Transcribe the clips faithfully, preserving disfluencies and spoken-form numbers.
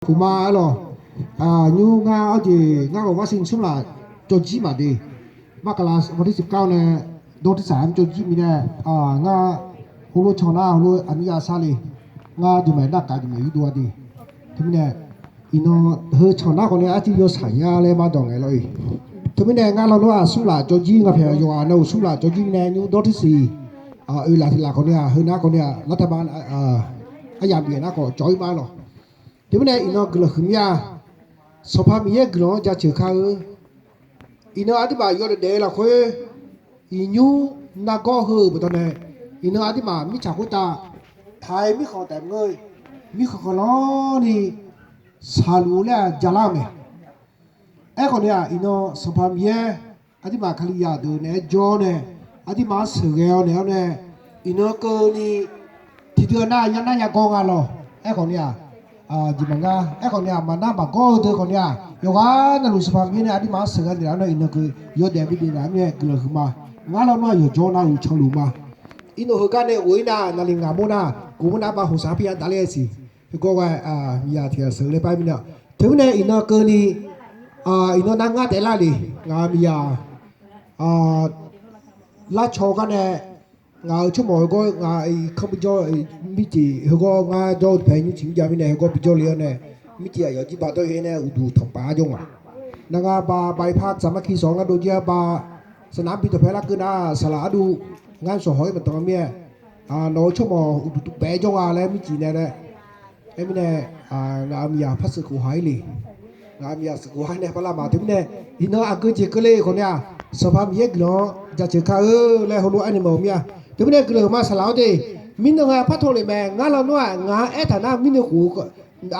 khof ma aer lawq. Nymr ngar arjeq ngar ghawqgar sir smr laf jawrjir maqde. Markala วันที่สิบเก้า nae dawr tirsaq-anr jawrjir mirnae, ngar heulof can nar heulof aqnyir ya sar le. Ngar jeqmaeq narkaf jeqmaeq yurdov-a de. Teumirnae iqnan heu can nar khawf ni arcuir yawshaq nya laer maqdawq ngaeq lawr-iq. Teumirnae ngar lawnmr-aq smr laf jawrjir nga paeq yawqghaq navluf smr laf jawrjir mirnae nymr dawr tirsaq oeq laf tiq laf khawf ni-aq heu nar khawf ni-aq lartaq ba aryamq bif nar khawf cawq-ir ma lawq. Teumirnae iqnan guiqlanq huiq mir-a. Sanqpaq Miqyaer guiqlanq-anr jaceuq kar-eu. Iqnan aqduimaf yawdaef daef-eu lafkhoer, iqnymr nargawr heu-euq baqdanae, iqnan aqduimaf mirtsaq khoertav taq-aer mirkhanq taef ngeur-eu, mirkhanq khanqlanr ni shaqluf-eu laer-aq jalar-eu mae. Aerkhawf ni-aq, iqnan Sanqpaq Miqyaer aqduimaf Kalizaq deuq naeq-aer jawr-awr nae, aqduimaf-anr sheuqghae-awr naeq-awr nae, iqnan keuvni tiqdui-a nar yanar yagawr nga lawq. Aerkhawf ni-aq, jeq maqngar. Aerkhawf ni-aq, maqnar maqgawr-eu deuq khawf ni-aq, yawqghaq navluf Sanqpaq Miqyaer nae aqduimaf-anr sheuqghae naeq-awr nae iqnan keuv yawdaef bideuv ngaq-anr nae guiqlanq huiqma. Ngar lawnmr-aq yawqjawr navluf canluf ma. Iqnan heugar nae ghof-ir nar naqli ngaq mawr nar ghof mawr nar ba hoqsaq-anr pi-a daqler-a siq. Heugawr ghae miqyaq tiq ghaq sheuq ler par mirnae, teumirnae iqnan keuvni iqnan nar ngar taef lar le. Ngaq miqyaq lavcaw gar nae ngaq-euq tsawrmawq heugawr ngaq-iq kanr bijawr mircif heugawr ngar jawr-eu tiqpae nymrcif mrjav mirnae heugawr bijawr le-awr nae, mircif aqyawf jirbaq dawr-ir nae uqduq tanqpaf-ar jawr ngaq. Nar ngar ba ba-ir par tsaqmar ki sawq-awr ngar dov jir-ar ba. Saqnaq-anr bi dawqpae larkeuv nar saqlaq arduv ngar shawq haw-ir maqdan mir-aer, nawq-eu tsawrmawq uqduq tuvpaef jawr nga laer mircif nae laer. Aermirnae, ngaq-euq miqyaq par sheuqkhof ha-ir le. Ngaq-euq miqyaq sheuqkhof ha nae par lar ma. Teumirnae, iqnan aqgeu jeq keuvle khawf ni-aq, Sanqpaq Miqyaer guiqlanq-anr jaceuq kar-eu laer heulof-aer aernaeq mawf-eu mir-a. Teumirnae guiqlanq ma saqlaq-awr de, mirnan nga par tawq le mae. Ngar lawnmr-aq ngaq-anr aertaq nar mirnan khof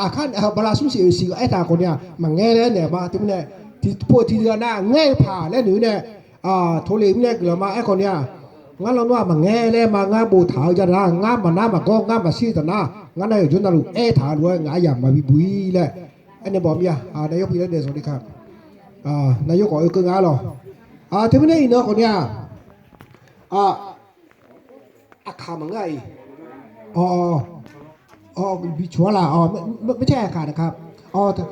aqkar bala smr siq oeq siq aertaq khawf ni-aq maqngaer laer aernaeq ma. Teumirnae, tiqpov tiqdui-a nar ngaer-eu paq laer noeq-ir nae, tawq le mirnae guiqlanq ma. Aerkhawf ni-aq, ngar lawnmr-aq maqngaer laer ma. Ngar boftaq-eu ja nar ngar maqnar maqgawr ngar maqshir-eu taq nar ngar nav yawqjawr navluf aertaq-eu lof-aer ngaq aryamq maqbi buq-ir laer aernaeq mawf mir-a. Nav yawr pi laer daef zanq ni ka nav yawr khawf oekeuv nga-ar lawq. Teumirnae iqnan khawf ni-aq, aqkaq maqngeur-a iq. Bi cawq-ar laq, maqcaer aqkaq naqka.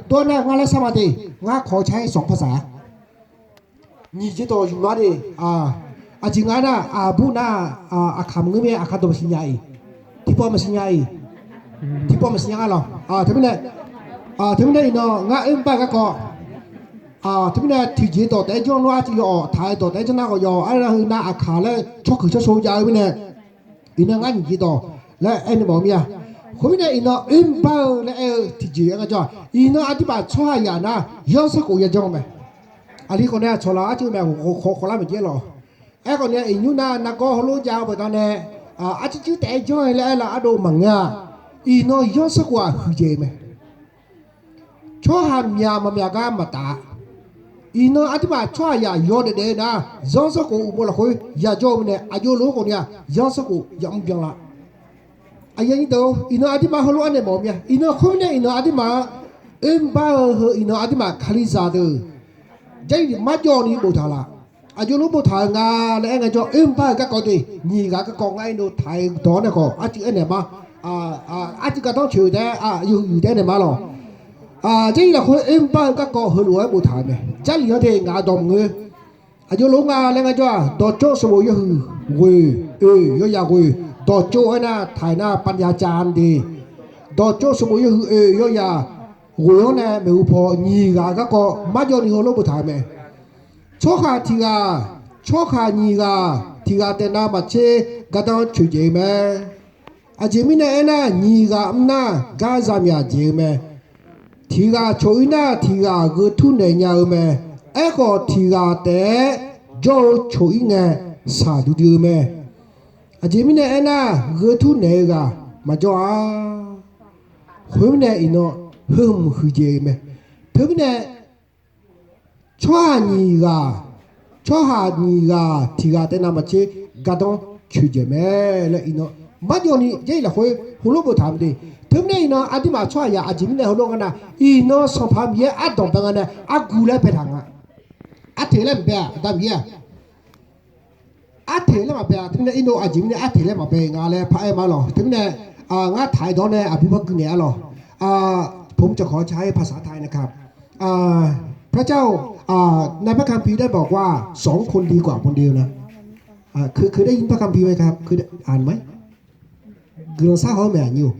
Tov-aer nar ngar laer sar ma de, ngar kawq-eu caer sanq parsaq-a. Nyiq jeq dawq yuf lar de. Aqjeq nga nar aqbur nar, aqkaq maqngeur mir-a. Aqkaq dawq maqsiq nya iq. Tiqpawf maqsiq nya iq. Tiqpawf maqsiq nya nga lawq. Teumirnae, teumirnae iqnan ngar oerbar-eu garkawv, teumirnae tiqjeq dawq taef-aer janr nar arcuiv yawawq taq-eu dawq taef-aer janr nar khawf yawawq arlaq heu nar aqkaq laer tsawrkuiq tsawrshawr jav-eu mirnae, iqnan ngar nyiq jeq dawq laer aernaeq mawf mir-a. Khoermirnae iqnan oerbar-eu laer aer-eu tiqjeq-aer ngar jawr-aq, iqnan aqduimaf tsawrhaq yaf nar yanr sanrkhof yajanr-eu mae. Aqli khawf nae tsawq laf arcuiv mae, khawq khawq lar maqjaer lawq. Aerkhawf nae iqnymr nar nargawr heulof jav-eu baqdanae, arcuiv cuiv taef-aer janr-aer laer aer laf ardov maqngeur-a. Iqnan yanr sanrkhof-aq huiqdzaeq-eu mae. Tsawrhaq myaq maqmyaq gar maqtaf-a. Iqnan aqduimaf tsawrhaq yaf yawdaef daef-eu nar, zanr sanrkhof uqmov lafkhoer yajawr-eu mirnae aqjox lof-aer khawf ni-aq, zanr sanrkhof yamr byan la. Aqyuif aqnyir deuq-or, iqnan aqduimaf heulof-aer naeq mawf mir-a. Iqnan khoermirnae iqnan aqduimaf-anr oermr bar-eu heu iqnan aqduimaf Kalizaq deuq Jarlif marjawv ni boftaq laf. Aqjox lof boftaq-eu nga laer aer ngae jawr oermr bar-eu garkawv de, nyiq ghaq garkawv ngar iqnan taq-eu dawq-anr nae khawf arcuiv aernaeq ma. Arcuiv gardanr coeq taef-aer, yawhuiq taef-aer naeq ma lawq. Jarlif lafkhoer oermr bar-eu garkawv heulof-aer boftaq-euq mae. Jarlif-anr de ngaq-eu dawq maqngeur. Aqjox lof nga laer ngae jawr-aq, dawqtsov sanqbof yawhuiq ghoeq oeq yawzaq ghoeq, dawqtsov aernar taq-euq nar pavnya cav-a de. Dawqtsov sanqbof yawhuiq oeq yawzaq ghoeq-anr nae maeqhu paw nyiq ghaq garkawv marjawv ni heulof boftaq-euq mae. Tsawrhaq tiq ghaq, tsawrhaq nyiq ghaq tiq ghaq taef navmaqtser gardanr coeqdzaeq-eu mae. Aqjeq mirnae aernar, nyiq ghaq mr nar gar zaqmyaq dzaeq-eu mae. Tiq ghaq coq-ir nar, tiq ghaq gheu tur naeq nya-eu mae. Aerkhawf, tiq ghaq taef-aer jawr-eu coq-ir ngae, shaq duidui-eu mae. Aqjeq mirnae aernar, gheu tur naeq-eu ghaq maqjawr-a. Khoermirnae iqnan heu hmq huiqdzaeq-eu mae. Teumirnae tsawrhaq nyiq ghaq, tsawrhaq nyiq ghaq tiq ghaq taef navmaqtser gardanr coeqdzaeq mae laer iqnan marjawv ni Jarlif lafkhoer heulof boftaq-eu de. Teumirnae iqnan aqduimaf tsawrhaq yaf aqjeq mirnae heulof nga nar, iqnan Sanqpaq Miqyaer ardanqbae nga nae argu laer baetaq nga. Arteq laer maqbae-a, Aqda Miqyaer-aq. Arteq laer maqbae-a. Teumirnae iqnan aqjeq mirnae arteq laer maqbae nga laer paraer ma lawq. Teumirnae ngar taq-eu dawq-anr nae aqbur par gui naeq-a lawq. ผมจะขอใช้ภาษาไทยนะครับ อ่า พระเจ้า อ่า ในพระคัมภีร์ได้บอกว่า สองคนดีกว่าคนเดียวนะ อ่า เคย เคยได้ยินพระคัมภีร์ไหมครับ เคยได้อ่านไหม Guiqlanq sarhawq-anr maeq aqnyir-or.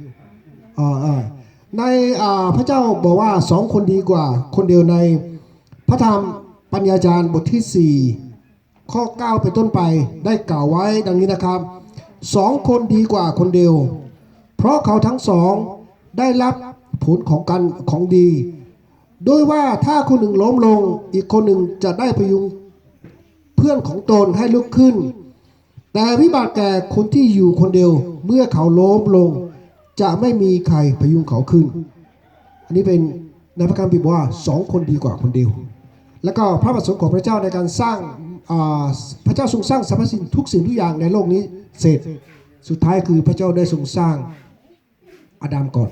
ใน อ่า พระเจ้าบอกว่าสองคนดีกว่าคนเดียว ในพระธรรมปัญญาจารย์บทที่สี่ ข้อเก้าเป็นต้นไป ได้กล่าวไว้ดังนี้นะครับ สองคนดีกว่าคนเดียว เพราะเขาทั้งสองได้รับผลของกัน ของดี ด้วยว่าถ้าคนหนึ่งล้มลง อีกคนหนึ่งจะได้พยุงเพื่อนของตนให้ลุกขึ้น แต่วิบัติแก่คนที่อยู่คนเดียว เมื่อเขาล้มลง จะไม่มีใครพยุงเขาขึ้น อันนี้เป็นในพระคัมภีร์บอกว่าสองคนดีกว่าคนเดียว แล้วก็พระประสงค์ของพระเจ้าในการสร้าง อ่า พระเจ้าทรงสร้างสรรพสิ่งทุกสิ่งทุกอย่างในโลกนี้เสร็จ สุดท้ายคือพระเจ้าได้ทรงสร้างอาดัมก่อน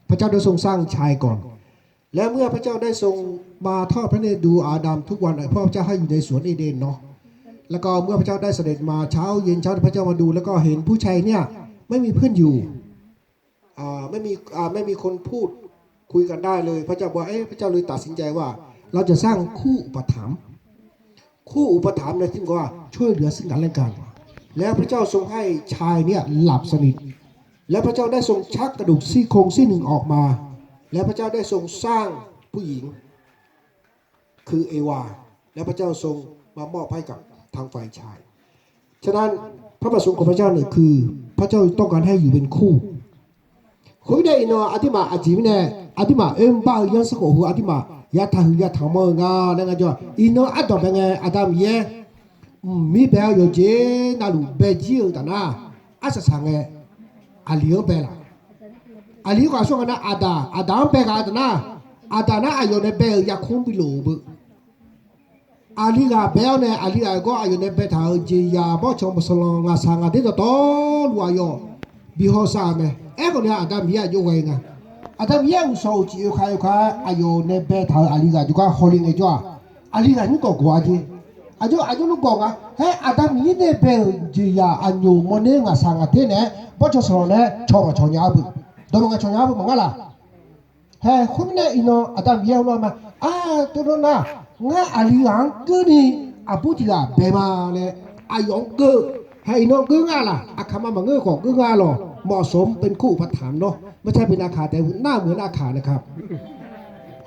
พระเจ้าได้ทรงสร้างชายก่อน และเมื่อพระเจ้าได้ทรงมาทอดพระเนตรดูอาดัมทุกวัน เพราะพระเจ้าให้อยู่ในสวนเอเดนเนาะ แล้วก็เมื่อพระเจ้าได้เสด็จมาเช้าเย็นเช้า พระเจ้ามาดู แล้วก็เห็นผู้ชายเนี่ยไม่มีเพื่อนอยู่ อ่า ไม่มี อ่า ไม่มีคนพูดคุยกันได้เลย พระเจ้าบอกว่า เอ๊ะ พระเจ้าเลยตัดสินใจว่า เราจะสร้างคู่อุปถัมภ์ คู่อุปถัมภ์ในที่นี้ก็ว่าช่วยเหลือซึ่งกันและกัน แล้วพระเจ้าทรงให้ชายเนี่ยหลับสนิท แล้วพระเจ้าได้ทรงชักกระดูกซี่โครงซี่หนึ่งออกมา แล้วพระเจ้าได้ทรงสร้างผู้หญิง คือเอวา แล้วพระเจ้าทรงมามอบให้กับทางฝ่ายชาย ฉะนั้นพระประสงค์ของพระเจ้าเนี่ยคือ พระเจ้าต้องการให้อยู่เป็นคู่ Khoermirnae iqnan aqduimaf aqjeq mirnae, aqduimaf oermr bar-eu yanr sanrkhof heu aqduimaf yataq huiq yataq manr-eu nga laer ngar jawr-aq, iqnan ardanq bae ngae Aqda Miqyaer mqmir bae-awr yawqjeq navluf baejir-eu taf nar, arsaq saq ngae, aqli-anr bae laf. Aqli-anr khawf aqsur nga nar, aqdaq, aqdaq-anr bae ghaq-eu taf nar, aqdaq nar aqyawf nae bae-euq yarkmr bi lof-eu beu. Aqli ghaq bae-awr nae, aqli ghaq gawr aqyawf nae baetaq-euq jeqzaq bawrtsanq bawrtsanq lanq ngaqshaq ngaqder dawqtawvluf aqyawf bi hawsav-euq mae. Aerkhawf ni Aqda Miqyaer aqjox ghae nga. Aqda Miqyaer uqshawq uqcif oekaq oekaq-aer aqyawf nae baetaq-euq aqli ghaq jawrgar hawle ngaejawr-aq, aqli ghaq nymr gawq gawq-a jeq. Aqjox aqjox nymr gawq nga. Haer Aqda Miqyaer nae bae-euq jeqzaq aqnyoq mawrner ngaqshaq ngaqder naeq-aer bawrtsanq sanq lanq naeq-aer cawq maqcawq nya-a beu. Dawqma ngaq cawq nya-a beu maqngar laq? Haer khoermirnae iqnan Aqda Miqyaer-eu nar ma, ar, tov nar nar, ngar aqli ghaq-anr geur ni aqbur tiq ghaq bae ma laer, aqyawf-anr geur. Haer iqnan geur nga laq? Aqkaq ma maqngeur khawf geur nga lawq. เหมาะสมเป็นคู่อุปถัมภ์เนาะ ไม่ใช่เป็นอาขาแต่หน้าเหมือนอาขานะครับ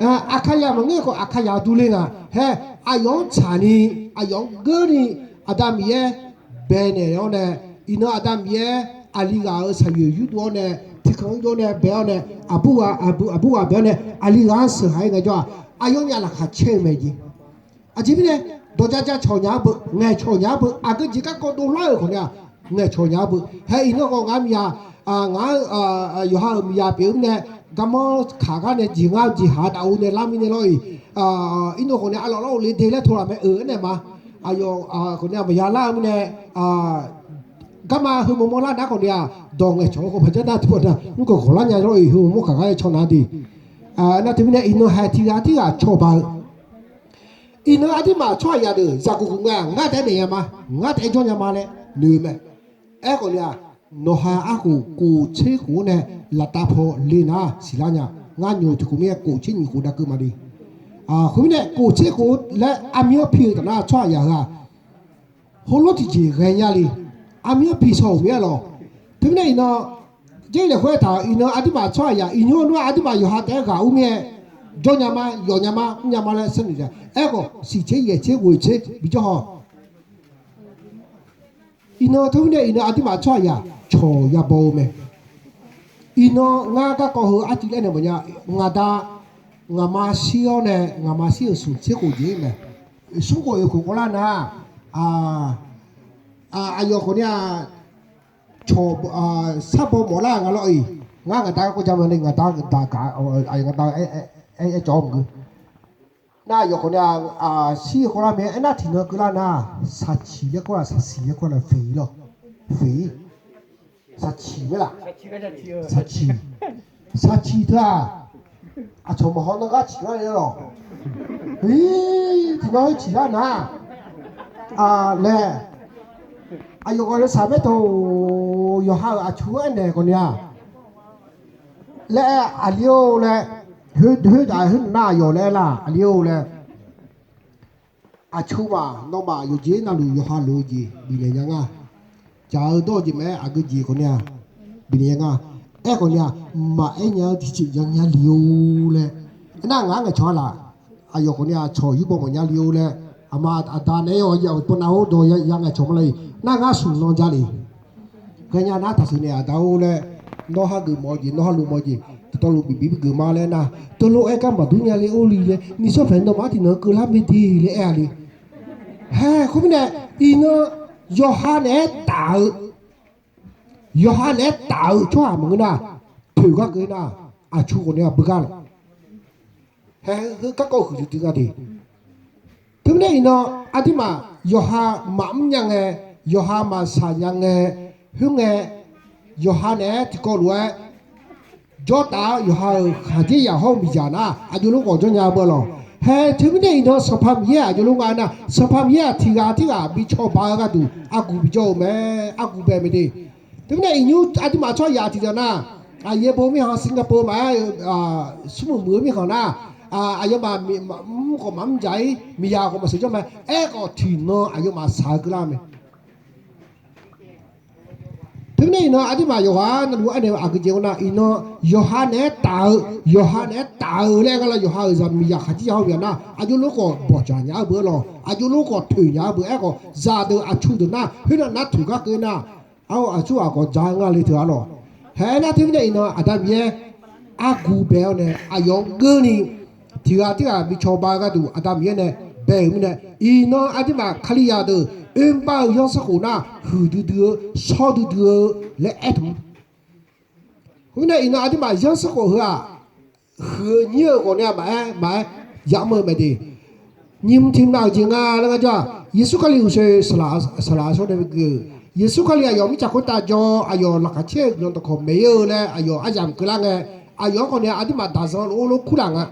Aqkaq yaq maqngeur khawf aqkaq yaq durler nga. Haer aqyawf-anr tsaqni, aqyawf-anr geur ni, Aqda Miqyaer baenaeq-awr nae, iqnan Aqda Miqyaer aqli ghaq-euq shaqyoeq yurdov-awr nae, tiqkanq yurdov-awr nae bae-awr nae, aqbur ghaq, aqbur ghaq bae-awr nae aqli ghaq-anr sheuqhaq-aer ngaejawr-aq, aqyawfnyaf laqkhaq caer-eu mae jeq. Aqjeq mirnae, dawq ja ja cawq nya-a beu, ngaeqcawq nya-a beu, aqgeu jeq garkawv dovlar-euq khawf ni-aq, ngaeqcawq nya-a beu. Haer iqnan khawf ngar miqya, ngaq-anr yawqha-euq miqya pyeuf-eu mirnae, garmanr kaq gar nae jeq ngar-eu jeq haq daqov nae lar mirnae lawr-iq, iqnan khawf ni aqlawq lawr-eu le de laer tov laf mae-euq aernaeq ma. Aqyawf khawf ni-aq maqya lar-eu mirnae, garma heu mawrmawr lar nar khawf ni-aq, dawq ngaeqcawq-eu khawf paq jar nar tov-a nar, nmr kawq kawq lar nya lawr-iq heu mawrmawr kaq gar nae caw nar de. Nar teumirnae iqnan haer tiq ghaq tirghaq cawba-eu Iqnan aqduimaf tsawrhaqzaq deuq zaqguq guq ngae-aq, ngar taef-aer daef nya ma, ngar taef-aer jawr nya ma laer noeq-eu mae. Aerkhawf ni-aq, nawqha arkhof kof tser khof-anr nae laftav paw le nar siqlar nya. Ngar nyoq tiq khof mir-aer kof tser nyiq khof dav keuv maqle. Khoermirnae kof tser khof laer armyanr pi-eu taf nar tsawrhaqzaq heu-aq, heulof tiqjeq ghaenya le. Armyanr pi shaw-euq mir-aer lawq. Teumirnae iqnan, Jarlif laeqkhoer aertaq-euq iqnan aqduimaf tsawrhaqzaq iqnan nar aqduimaf yawqha taef-aer ghaq ur mir-aer, jawr nya ma, yawf nya ma, mr nya ma laer sharnoeq nya. Aerkhawf siq tser yaeq tser ghoeq tser bijawr haw. Iqnan teumirnae iqnan aqduimaf tsawrhaqzaq cawq yabaw-eu mae. Iqnan ngar garkawv heu artiv laer nae mawfnya, ngaqda ngaqma shir-awr nae ngaqma shir-euq smq tser khof jeq mae. Smr khof oeq khof kawvlar nar, aqyawf khawf ni-aq, cawq, sarbaw mawflar nga lawr-iq. Ngar ngaqda garkawv ja ma ni ngaqda daq gaq, ngaqda aer cawv maqngeur. Nar aqyawf khawf ni-aq, shir-eu kawvlar mae aernar tiqnan keuvlar nar, shaqciq laer kawvlar, shaqciq laer kawvlar feq lawr. Feq. Shaqciq mae laf. Shaqciq. Shaqciq teu-aq, aqcawq maqhaw nanr gar ciq lar-a lawq. Heq, tiqnan heu ciq lar nar, laer, aqyawf khawf ni shaq maer taq-or, yawqha-euq aqcawq-anr aernaeq khawf ni-aq, laer aer aqli-or laer, khoerdaq khoernav nar aqyawf laer aer lar aqli-or laer. Aqcurmaf nawmaf yawqjeq navluf yawqha lof-eu jeq bifnaeq nya nga. Jaq-eu dawr-eu jeq maqaer aqgeu jeq khawf ni-a bifnaeq nya nga. Aerkhawf ni-a, maqaer nya-eu tiqjeq ya nya le-or laer. Aernar ngaq-anr ngaeqcawq-a laf. Aqyawf khawf ni-a cawq yurbaw mawf nya le-or laer. Aqma aqda naeq-aer-awq ya-euq pawnav-or dawq ya ngaeqcawq ma la-iq nar ngar smq nan ja le. Ghaenya nar taqsiq naeq aqda-or laer, nawr hageuf mawf-eu jeq, nawr hageuf mawf-eu jeq, dawqtawvluf bif bif geuf ma laer nar, teulof-aer gar maqdur nya le-or li laer, nishawr paeq nawmaf-anr tiqnan keuvlar mae de laer aer-a le. Hae, khoermirnae, iqnan yawqha naeq-aer taf-eu, yawqha naeq-aer taf-eu tsawrhaq maqngeur nar, toeq gar keuv nar, aqcur khawf ni-a beugar laf. Hae, heu garkawv huiqdui dui nga de. Teumirnae iqnan aqduimaf yawqha maqmr nya ngae, yawqha maqshaq nya ngae, khoerngae, yawqha naeq-aer tiqkawv lof-aer jawrtaf-awr yawqha-euq khaqdzerzaq hawr-eu miqzaq nar aqjox lof khawf jawr nya beu lawq. Hae, teumirnae iqnan Sanqpaq Miqyaer aqjox lof nga nar, Sanqpaq Miqyaer-aq tiq ghaq tirghaq bi cawba-eu gharduq arguq bi jawr-eu mae, arguq bae mae de. Teumirnae iqnymr aqduimaf tsawrhaq tiqdeuq nar, aqyaer bo mirkhanq Singapore maqaer, smrmuiq muiq-eu mirkhanq nar, aqyawfmaf mr khawf maqmr dzaq-ir, miqzaq khawf maqsheuq jawr mae. Aerkhawf tiqnan aqyawfmaf shaq-eu keuvlar mae. Teumirnae iqnan aqduimaf yawqghaq navluf aernaeq-eu aqgeujeq-a nar, iqnan yawqha naeq-aer taf-eu, yawqha naeq-aer taf-eu laer aer nga lar, yawqha-euq zaq miqzaq khaqdzerzaq hawr-eu miqzaq nar aqjox lof khawf bawqdzaq nya-eu beu-ar lawq, aqjox lof khawf toeq nya-eu beu. Aerkhawf zaqdeuq aqcur deuq nar khoernav nar toeq gar keuv nar, aqsurghaq khawf dzaq nga le teu-a lawq. Hae, aernar teumirnae iqnan Aqda Miqyaer arguq bae-awr nae aqyawf-anr geurni tiq ghaq tirghaq bi cawba-eu gharduq Aqda Miqyaer nae bae-euq mirnae, iqnan aqduimaf Kalizaq deuq oerbar-eu zanrsanrkhof nar huiqdui dui-eu shawr duidui-eu laer aer taq-a. Khoermirnae iqnan aqduimaf zanrsanrkhof heu-aq, huiq-eu nyir-eu ghawq nae maqaer maqaer yamr-eu mae de. Nyiq mq tiq mq nav-euq jeq nga laer ngar jawr-aq, Yeqsur Kali uqshoe saqlaq saqlaq shawr nae geuf-eu, Yeqsur Kali aqyawf mirtsaq khoertav jawr, aqyawf laqkhaq caer-eu guiqlanq dawqkawq maeq-ir-eu laer aqyawf aryamq keuvlar ngae, aqyawf-anr khawf nae aqduimaf daq zanq lof-aer lof kurlaf nga.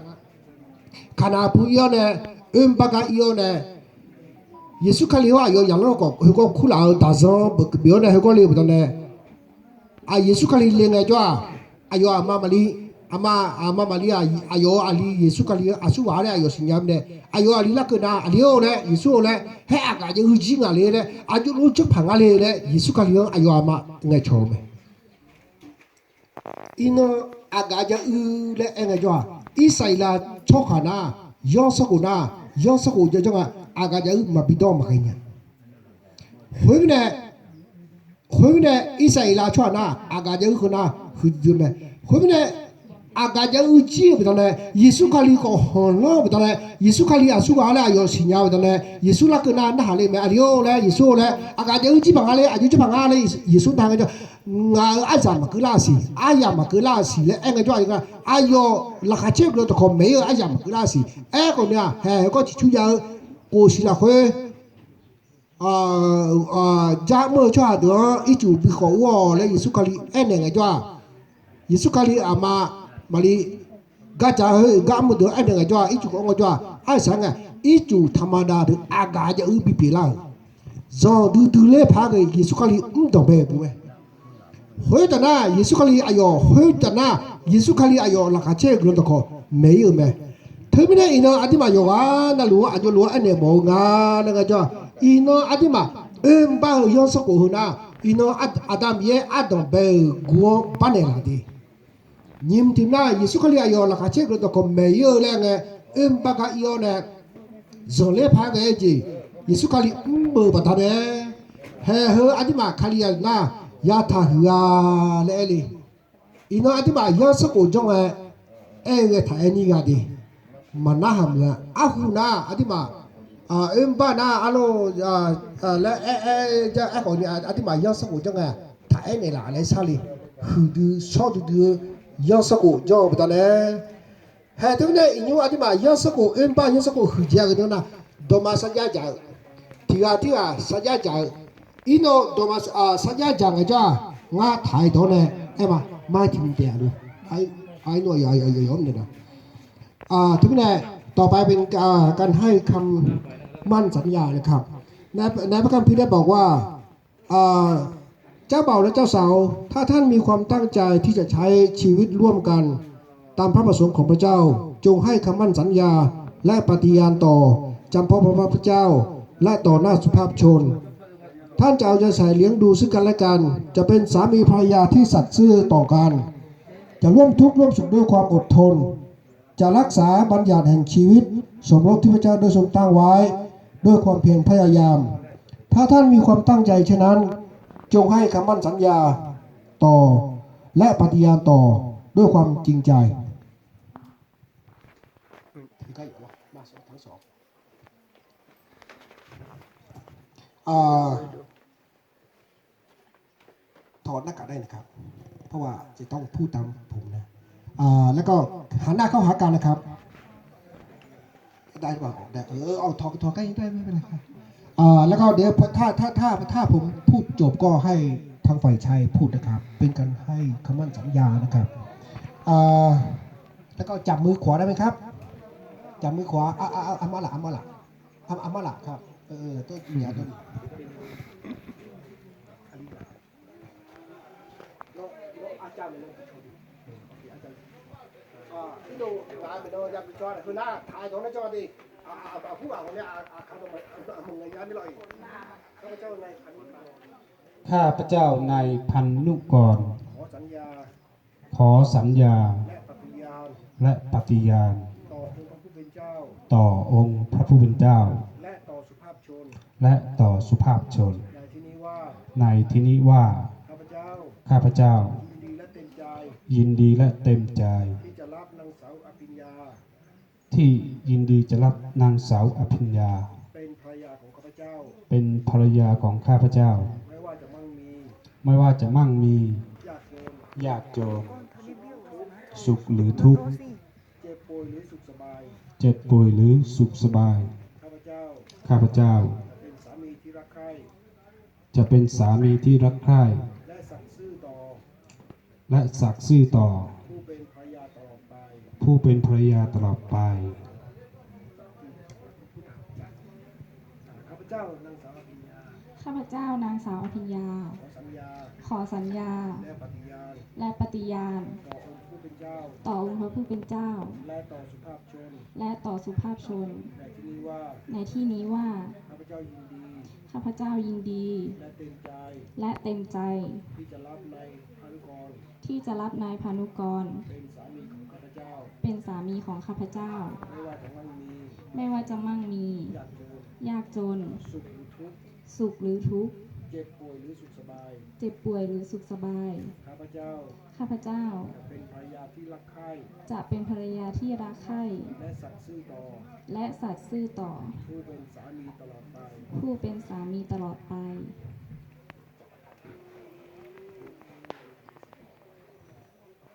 Kaqnaq pu ir-awr nae, oermr bar gar ir-awr nae, Yeqsur Kali-anr aqyawf yaqlanr khawf heugawr kurlaf-eu daq zanq beuq bif-awr nae heugawr le-eu baqdanae, Yeqsur Kali le ngae jawr-aq, aqyawf aqma Maqlir, aqma aqma Maqlir-aq aqyawf-euq aqli Yeqsur Kali-anr aqsurghaq laer aqyawf siqnya-eu mirnae, aqyawf aqli larkeuv nar, Aqli-or laer, Yeqsur-or laer, haer aqgaf jav-eu jir ngaq le laer, aqjox lof janrpaq nga le laer Yeqsur Kali-anr aqyawf aqma ngaeqcawq-eu mae. Iqnan aqgaf jav-eu laer aer ngae jawr-aq, Irsaqleqlav tsawrhaq nar, zanrsanrkhof nar, zanrsanrkhof janr janr nga, aqgaf jav-eu maqbi dawr maqghae nya. Khoermirnae, khoermirnae Irsaqleqlav tsawrhaq nar aqgaf jav-eu heu nar huiqdui mae. Khoermirnae aqgaf jav-eu jir-eu baqdanae, Yeqsur Kali khawf khanqlanr-eu baqdanae, Yeqsur Kali aqsurghaq laer aqyawf siqnya-eu baqdanae, Yeqsur larkeuv nar narhaq le mae, Aqli-or laer, Yeqsur-or laer, aqgaf jav-eu jir baq nga le, aqjox jir baq nga le, Yeqsur nar ngae jawr, ngaq-euq aryamq maqkeuv lar-eu siq, aryamq maqkeuv lar-eu siq laer aer ngae jawr, aqyawf laqkhaq caer-eu guiqlanq dawqkawq maeq-ir-eu aryamq maqkeuv lar-eu siq. Aerkhawf ni-aq, hae heugawr ciqcur jav-eu, kof siq lafkhoer jar mr-eu tsawrhaq deuq-anr ircuf bi khawf ur-awq laer Yeqsur Kali aernaeq ngae jawr-aq, Yeqsur Kali aqma Maqlir gardzaq-eu gar mr-eu deuq-anr aernaeq ngae jawr-aq, ircuf khawf-anr ngae jawr-aq, arsaq ngae, ircuf taqmadav deuq aqgaf jav-eu bipyeuf lar-euq zanqdui dui ler paq-aer ghae-eu Yeqsur Kali mr danqbae-euq beu mae. Khoertaf nar Yeqsur Kali aqyawf, khoertaf nar Yeqsur Kali aqyawf laqkhaq caer-eu guiqlanq dawqkawq maeq-ir-euq mae. Teumirnae iqnan aqduimaf yawqghaq navluf-anr aqjox lof-aer aernaeq mawf-eu nga laer ngae jawr-aq, iqnan aqduimaf oermr bar-eu zanrsanrkhof heu nar, iqnan Aqda Miqyaer ardanq bae-euq guv-anr barnaeq laf de. Nyiq mq tiq mq nar Yeqsur Kali aqyawf laqkhaq caer guiqlanq dawqkawq maeq-ir-eu laer ngae, oermr bar gar ir-awr nae zanqler paq-aer ghae-eu jeq Yeqsur Kali mr beu-eu baqdanae, hae heu aqduimaf Kalizaq nar yataq huiq-a laer aer le. Iqnan aqduimaf zanrsanrkhof janr ngae, aer-eu ghae taq aer nir gha de. Maqnar haq meuq-a. Arhu nar aqduimaf oermr bar nar arlawr laer aer aer jar aerkhawf ni aqduimaf zanrsanrkhof janr ngae taq aer naeqlaf laer sharle. Huiqdui shawr duidui-eu zanrsanrkhof janr-eu baqdanae, hae teumirnae iqnymr aqduimaf zanrsanrkhof oermr bar zanrsanrkhof huiqdzae-eu deuq nar, dawqma sarjax dzaq-eu, tiq ghaq tirghaq sarjax dzaq-eu, iqnan dawqma sarjax dzaq ngae jawr-aq, ngar taq-aer dawq-awr nae aer ma, mar tiq mq taef-a lo. Teumirnae ต่อไปเป็น การให้คำมั่นสัญญานะครับ ในพระคัมภีร์ได้บอกว่า อ่า เจ้าบ่าวและเจ้าสาว ถ้าท่านมีความตั้งใจที่จะใช้ชีวิตร่วมกันตามพระประสงค์ของพระเจ้า จงให้คำมั่นสัญญาและปฏิญาณต่อจำเพาะพระพักตร์พระเจ้า และต่อหน้าสุภาพชน ท่านจะเอาใจใส่เลี้ยงดูซึ่งกันและกัน จะเป็นสามีภรรยาที่สัตย์ซื่อต่อกัน จะร่วมทุกข์ร่วมสุขด้วยความอดทน จะรักษาบัญญัติแห่งชีวิตสมรสที่พระเจ้าได้ทรงตั้งไว้ด้วยความเพียรพยายาม ถ้าท่านมีความตั้งใจเช่นนั้น จงให้คำมั่นสัญญาต่อ และปฏิญาณต่อด้วยความจริงใจ อ่า ถอดหน้ากากได้นะครับ เพราะว่าจะต้องพูดตามผมนะ อ่า แล้วก็หันหน้าเข้าหากันนะครับ ได้หรือเปล่า ได้ เออ เอา ถอด ถอดใกล้ได้ ไม่เป็นไรครับ อ่า แล้วก็เดี๋ยว ถ้า ถ้า ถ้า ถ้าผมพูดจบก็ให้ทางฝ่ายชายพูดนะครับ เป็นการให้คำมั่นสัญญานะครับ อ่า แล้วก็จับมือขวาได้ไหมครับ จับมือขวา อ่ะ อ่ะ อ่ะ เอามาละ เอามาละ เอา เอามาละครับ เออ เออ ต้น เดี๋ยวต้น ข้าพเจ้านายพันนุกร ขอสัญญา ขอสัญญา และปฏิญาณ และปฏิญาณ ต่อองค์พระผู้เป็นเจ้า ต่อองค์พระผู้เป็นเจ้า และต่อสุภาพชน และต่อสุภาพชน ในที่นี้ว่า ในที่นี้ว่า ข้าพเจ้า ข้าพเจ้า ยินดีและเต็มใจ ยินดีและเต็มใจ ที่จะรับนางสาวอภิญญา ที่ยินดีจะรับนางสาวอภิญญา เป็นภรรยาของข้าพเจ้า เป็นภรรยาของข้าพเจ้า ไม่ว่าจะมั่งมี ไม่ว่าจะมั่งมี ยากจน ยากจน สุขหรือทุกข์ เจ็บป่วยหรือสุขสบาย เจ็บป่วยหรือสุขสบาย ข้าพเจ้า ข้าพเจ้า จะเป็นสามีที่รักใคร่ จะเป็นสามีที่รักใคร่ และสัตย์ซื่อต่อ และสัตย์ซื่อต่อ ผู้เป็นภรรยาตลอดไป ผู้เป็นภรรยาตลอดไป ข้าพเจ้านางสาวอภิญญา ข้าพเจ้านางสาวอภิญญา ขอสัญญา ขอสัญญา และปฏิญาณ และปฏิญาณ ต่อองค์พระผู้เป็นเจ้า ต่อองค์พระผู้เป็นเจ้า และต่อสุภาพชน และต่อสุภาพชน ในที่นี้ว่า ในที่นี้ว่า ข้าพเจ้ายินดี ข้าพเจ้ายินดี และเต็มใจ และเต็มใจ ที่จะรับนายพานุกร ที่จะรับนายพานุกร เป็นสามีของข้าพเจ้า เป็นสามีของข้าพเจ้า ไม่ว่าจะมั่งมี ไม่ว่าจะมั่งมี ยากจน ยากจน สุขหรือทุกข์ สุขหรือทุกข์ เจ็บป่วยหรือสุขสบาย เจ็บป่วยหรือสุขสบาย ข้าพเจ้า ข้าพเจ้า จะเป็นภรรยาที่รักใคร่ จะเป็นภรรยาที่รักใคร่ และสัตย์ซื่อต่อ และสัตย์ซื่อต่อ ผู้เป็นสามีตลอดไป ผู้เป็นสามีตลอดไป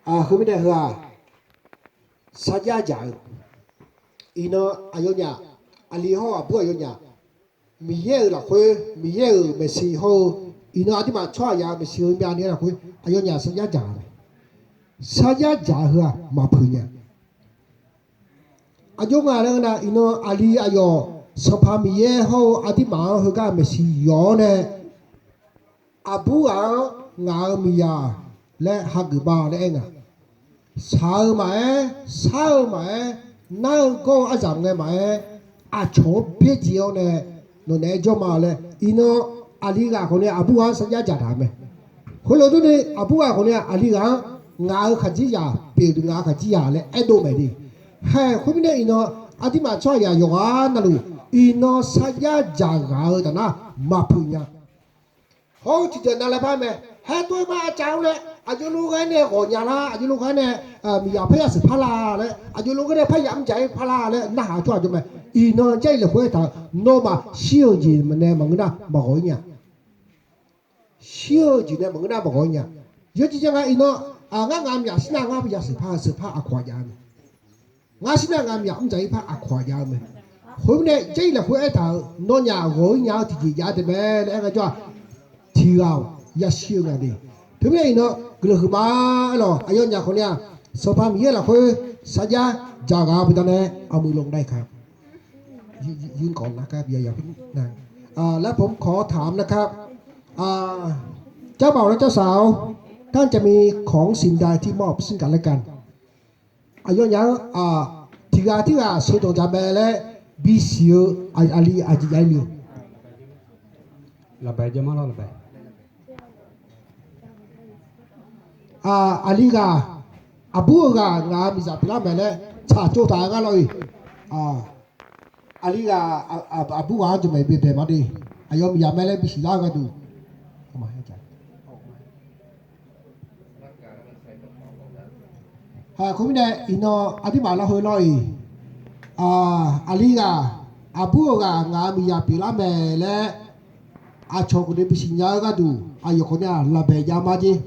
Aqhuiq mirnae heu-aq, sarjax dzaq-eu, iqnan aqyawfnyaf, aqli hawr aqbur aqyawfnyaf, Miqyaer-euq lafkhoer, Miqyaer-euq maeqshi hawr-eu, iqnan aqduimaf tsawrhaqzaq-euq maeqshi heumyav ni-aer lafkhoer aqyawfnyaf sarjax dzaq-eu mae. Sarjax dzaq-eu heu-aq maqpuiq nya. Aqjox ngaq laer ngeur nar, iqnan aqli aqyawf Sanqpaq Miqyaer hawr-eu aqduimaf-anr heugar maeqshi yawq-awr nae, aqbur ghaq-anr ngaq-euq miqzaq laer hageuf ma laer aer nga. Shaq-eu maqaer, shar-eu maqaer, nar-eu gawr-eu aryamq ngae maqaer, aqcawq-anr byaerdzae-awr nae nawq naeq-aer jawr ma laer, iqnan aqli ghaq khawf ni aqbur ghaq-anr sarjax dzaq taq-euq mae. Khoerlof durni aqbur ghaq khawf ni aqli ghaq-anr ngaq-euq khaqdzerzaq pyeuf-eu ngaq-euq khaqdzerzaq laer aerdov maeq de. Haeq khoermirnae iqnan aqduimaf tsawrhaqzaq yawqghaq navluf iqnan sarjax dzaq ghaq-eu taf nar maqpuiq nya. Hawr-eu tiqjeq nav laer par mae. Haer tov-aer ma aqcav-anr nae aqjox lof ghae nae ghawq nya lar, aqjox lof ghae nae miqzaq parya sheuq par la laer, aqjox lof ghae nae parya mr dzaq-ir par la laer narhaq-eu tsawrhaq jawr mae. Iqnan Jarlif lafkhoer aertaq-euq, nawmaf shir-eu jeq nae maqngeur nar maqghawq-ir nya. Shir-eu jeq nae maqngeur nar maqghawq-ir nya. Yawjeq jav nga iqnan, ngar ngaq-euq myaq shir nar ngar parya sheuq par, sheuq par aqkawq-aq jav-eu mae. Ngar shir nar ngaq-euq myaq mr dzaq-ir par aqkawq-aq jav-eu mae. Khoermirnae Jarlif lafkhoer aertaq-euq, nawnyaf ghawq-ir nya-eu tiqjeq jav taef mae laer aer nga jawr-aq, tiqghaq-awq yashir-eu nga de. Teumirnae iqnan guiqlanq huiqma aerlawq, aqyawfnyaf khawf ni-aq, Sanqpaq Miqyaer lafkhoer sarjax dzaq ghaq-eu baqdanae เอามือลงได้ครับ ยืนก่อนนะครับ อย่า อย่าเพิ่งนั่ง อ่า แล้วผมขอถามนะครับ อ่า เจ้าบ่าวและเจ้าสาว ท่านจะมีของสิ่งใดที่มอบซึ่งกันและกัน Aqyawfnyaf-anr, tiqghaq tirghaq sheuqdanq jaq mae laer bisiq-eu aqli aqjeq jav-ir le-eu. Aqli ghaq, aqbur-eu ghaq ngaq-euq miqzaq pyeuflar mae laer tsaqtsov taq-eu ngar lawr-iq. Aqli ghaq, aqbur ghaq-anr jamaeq byaedaeq ma de. Aqyawf miqzaq mae laer bisiq lar-eu gharduq. Khoermirnae, iqnan aqduimaf lawr heu lawr-iq, aqli ghaq, aqbur-eu ghaq ngaq-euq miqzaq pyeuflar mae laer aqcawq khawf ni bisiq nya-eu gharduq, aqyawf khawf ni-aq lafbaeq jav ma jer.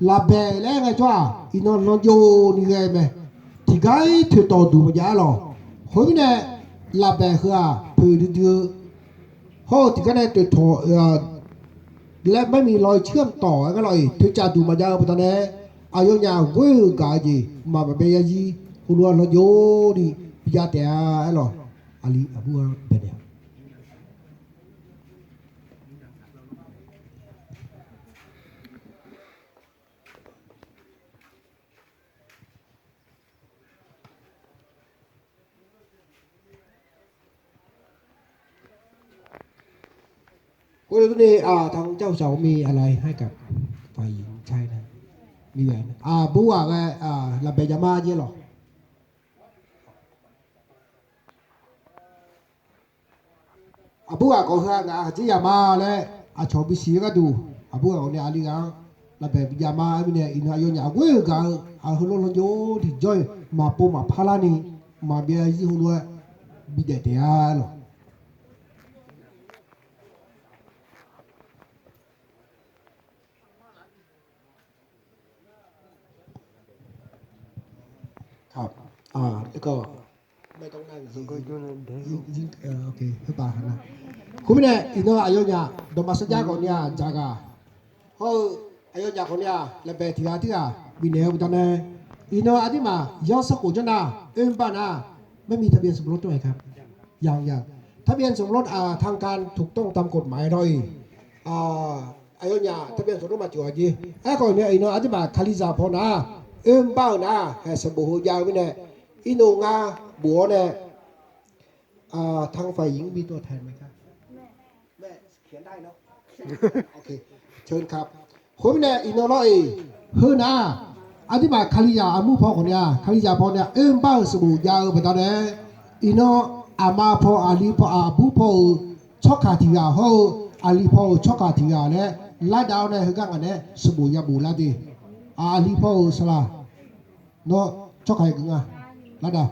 Lafbaeq laer ngaejawr-aq, iqnan lanjov ni ghae mae. Tiqgar-ir toeqtawq duq maqjav-ar lawq. Khoermirnae, lafbaeq heu-aq poeq duidui-eu hawr-eu tiqgar nae toeqtawq laer marmi law-iq cirghaq mqtawf-aer ngar lawr-iq, toeqcaf duq maqjav-eu baqdanae, aqyawfnyaf ghoer-eu gaq-eu jeq mqmaq maqbyav yarzir heulof-aer lanjov ni bijav taef-a aer lawq. Aqli aqbur-anr byaenaeq-a. Khoerlof durni, ทางเจ้าสาวมีอะไรให้กับฝ่ายหญิงใช้นะ มีแหวน aqbur ghaq ghae lafbaeq jav ma jer lawq. Aqbur ghaq khawf heu-aq ngaq-euq khaqdzerzaq ma laer aqcawq bisiq-eu gharduq, aqbur ghaq khawf ni aqli ghaq-anr lafbaeq jav ma. Khoermirnae, iqnan aqyawfnyaf ghoer-eu gaq-eu heulof lanjov tiqjawr-iq maqpov maqpar larni maqbyav yarzir heulof-aer bidaef taef-a lawq. Khoermirnae, iqnan aqyawfnyaf dawqma sarjax khawf ni-aq dzaqghaq hawr-eu, aqyawfnyaf khawf ni-aq lafbaeq tiqghaq tirghaq bifnaeq-eu baqdanae, iqnan aqduimaf zanrsanrkhof janr nar, oerbar nar, ไม่มีทะเบียนสมรส ด้วยครับ อย่างอย่าง ทะเบียนสมรส อ่า ทางการถูกต้องตามกฎหมาย lawr-iq. Aqyawfnyaf ทะเบียนสมรส maqcuf-a jer. Aerkhawf nae iqnan aqduimaf kalizaq paw nar, oerbar-euq nar haeq sanqbof heu jav-eu mirnae, iqnan ngar bof-awr nae, ทางฝ่ายหญิงมีตัวแทนไหมครับ Khoermirnae iqnan lawr-iq, heunar, aqduimaf kalizaq armur paw khawf ni-aq, kalizaq paw ni-aq oerbar-euq sanqbof jav-eu baqdanae, iqnan aqma paw aqli paw aqbur paw-euq tsawrkaq tiqghaq hawr-eu, aqli paw-euq tsawrkaq tiqghaq laer lardav-awr nae heugar ngaq nae sanqbof yabof lar de. Aqli paw-euq saqlaq, nawr tsawrkaq yagui nga, lardav.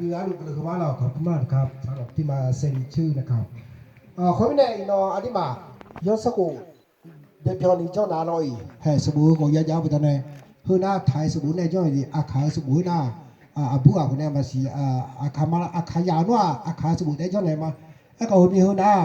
Nyiq ghaq luf keuvle heu ma lawq, ขอบคุณมากนะครับ สำหรับที่มาเซ็นชื่อนะครับ Khoermirnae iqnan aqduimaf zanrsanrkhof daebyan ni janr nar lawr-iq, haeq sanqbof-eu khawf yajav-eu baqdanae, heunar taq-eu sanqbof nae janr-eu jeq, aqkaq-eu sanqbof-eu nar, aqbur ghaq khawf nae maqsiq, aqkaq ma, aqkaq yaq-eu nar-aq, aqkaq-eu sanqbof taef-aer janrnaeq ma. Aerkhawf heuni heunar-aq,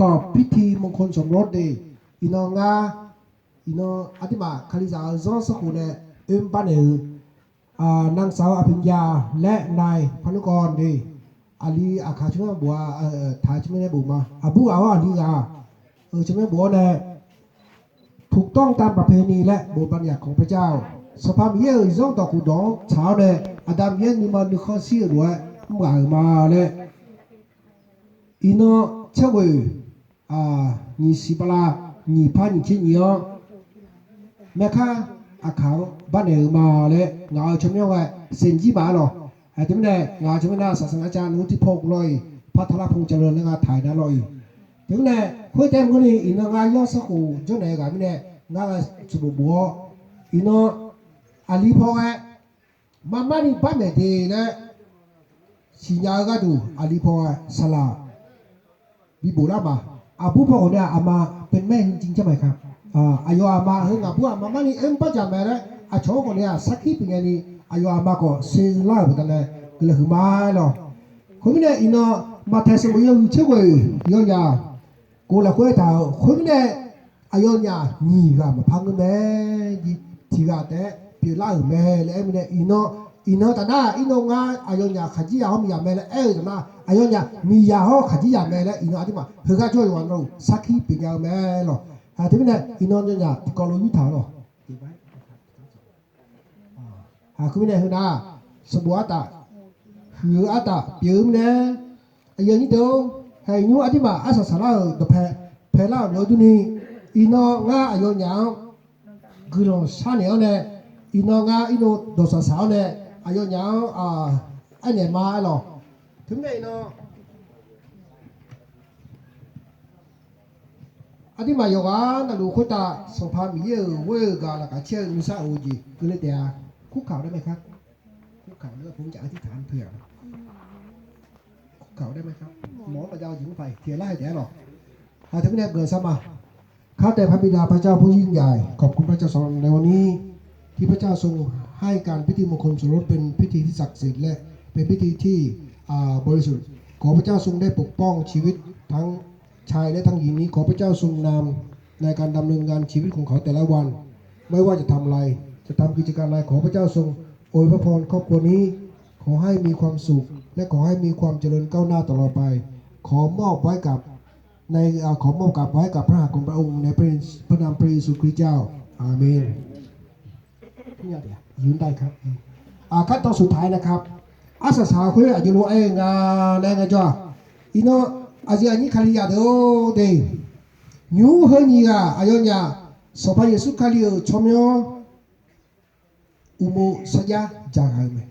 กอบพิธีมงคลสมรส de, iqnan ngar, iqnan aqduimaf Kalizaq-euq zanrsanrkhof nae oermr barnaeq-eu, นางสาว อภิญญา และนาย พานุกร de, aqli aqkaq tsawrmyanr bof-a, taq-eu tsawrmyanr nae bof ma. Aqbur ghaq-awr aqli ghaq-euq tsawrmyanr bof-awr nae ถูกต้องตามประเพณี และบทบัญญัติของพระเจ้า Sanqpaq Miqyaer-euq zanrdawq khofdawq-anr tsaq-awr nae, Aqda Miqyaer nuima nuikhanr shir-euq lof-aer mr ghaq-euq ma laer, iqnan tserghoeq nyiq siq bala nyiq par nyiq tser nyiq-anr, maerkar aqkaq-anr barnaeq-euq ma laer ngaq-euq tsawrmyanr ghae senq jir maf-aer lawq. Teumirnae ngaq-euq tsawrmyanr nar, saqsaq ngar cav nmr tirpaw guv lawr-iq, par taqlar pon cavleu laer ngar taq-iq nar lawr-iq. Teumirnae khoertaef maqngeur ni, iqnan ngar zanrsanrkhof jawrnaeq-eu ghaq mirnae, ngar ghae tsuqbof bof-awr, iqnan aqli paw ghae marmar ni barmaeq de laer siqnya-eu gharduq, aqli paw ghae saqlaq bibof lar ma. Aqbur paw khawf nae-aq, aqma เป็นแม่จริงใช่ไหมครับ aqyawf aqma heu ngaqbur aqma marni oermr bardzaq mae laer aqcawq-anr khawf nae-aq sarkir pyeuf nya ni, aqyawf aqma khawf sher lar-euq baqdanae guiqlanq huiqma-aer lawq. Khoermirnae iqnan Maqtaeq sanqbof yawhuiq tserghoeq yawzaq gov lafkhoer aertaq-euq khoermirnae, aqyawfnyaf nyiq ghaq maqpar ngeur mae. Tiq ghaq taef-aer pyeuflar-euq mae laer aer mirnae, iqnan, iqnan taf nar, iqnan ngar aqyawfnyaf khaqdzerzaq hawr miqzaq mae laer aer-eu taf nar, aqyawfnyaf miqzaq hawr khaqdzerzaq mae laer iqnan aqduimaf heugar jawr-eu yawqghaq navluf sarkir pyeufnya-eu mae lawq. Teumirnae iqnan yawnyaf tiqkawv lof yurtaq-eu lawq. Khoermirnae heu nar, sanqbof artaf, huiq-eu artaf pyeuf-eu mirnae, aqyuif aqnyir deuq-or, haeq nymr aqduimaf arsaq saqlar-euq dawqpae paelar-euq lof-aer durni, iqnan ngar aqyawfnyaf-anr guiqlanq sharnaeq-awr nae, iqnan ngar irnov dawqsaq saq-awr nae, aqyawfnyaf-anr aernaeq ma-aer lawq. Teumirnae iqnan aqduimaf yawqghaq navluf khoertav Sanqpaq Miqyaer-euq ghoer-eu gaq laqkhaq caer-eu nuisar of-eu jeq keuvle taef-a. คุกเข่าได้ไหมครับ คุกเข่า คุกเข่าได้ไหมครับ หมอประจำอยู่ tiqlar hae taef-aer lawq. Teumirnae guiqlanq shar ma. ข้าแต่พระบิดาพระเจ้าผู้ยิ่งใหญ่ ขอบคุณพระเจ้าสำหรับในวันนี้ ที่พระเจ้าทรงให้การพิธีมงคลสมรสเป็นพิธีที่ศักดิ์สิทธิ์และเป็นพิธีที่ อ่า บริสุทธิ์ ขอพระเจ้าทรงได้ปกป้องชีวิตทั้งชายและทั้งหญิงนี้ ขอพระเจ้าทรงนำในการดำเนินงานชีวิตของเขาแต่ละวัน ไม่ว่าจะทำอะไร จะทำกิจการอะไร ขอพระเจ้าทรงอวยพระพรครอบครัวนี้ ขอให้มีความสุข และขอให้มีความเจริญก้าวหน้าตลอดไป ขอมอบไว้กับ ใน อ่า ขอมอบกับไว้กับพระหัตถ์ของพระองค์ในพระ พระนามพระเยซูคริสต์เจ้า อาเมน ยืนได้ครับ อ่า ขั้นตอนสุดท้ายนะครับ Arsaq saq khoer aqjeq lof-aer nga laer ngaejawr-aq, iqnan aqyuif aqnyir Kalizaq deuq-or de, nymr heu nyiq ghaq aqyawfnyaf Sanqpaq Yeqsur Kali-euq tsawrmyanr uqmov sarjax dzaqghaq-eu mae.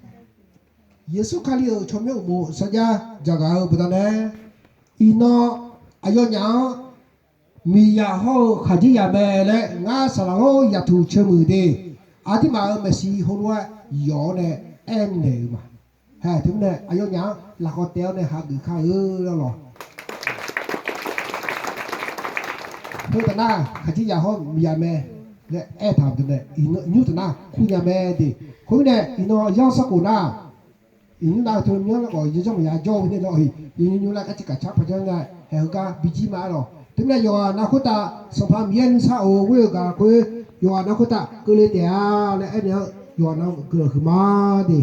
Yeqsur Kali-euq tsawrmyanr uqmov sarjax dzaqghaq-eu baqdanae, iqnan aqyawfnyaf-anr miqzaq hawr-eu khaqdzerzaq mae laer ngar saqlaq lor yaqtuq ceumuiq de, aqduimaf-euq maeqshi heulof-aer yawf-awr nae aernaeq-euq ma. Hae, teumirnae aqyawfnyaf-anr lafkhawf taef-awr nae hageuf kar-eu lawq. Heu taf nar khaqdzerzaq hawr miqzaq mae laer aertaq-euq baqdanae, nymr taf nar kurnya mae de. Khoermirnae iqnan zanrsanrkhof nar, iqnan nar teu myanr lar khawf yawzanr maqya jawr-eu nae lawr-iq, yawnymr nymr lar gar civ kaq car paq janr nga, haeq heugar bijir ma-aer lawq. Teumirnae yawqghaq nar khoertav Sanqpaq Miqyaer nuisar of-eu ghoer-eu gaq khoer, yawqghaq nar khoertav keuvle taef-a laer aernaeq-anr yawqghaq nar guiqlanq huiqma de.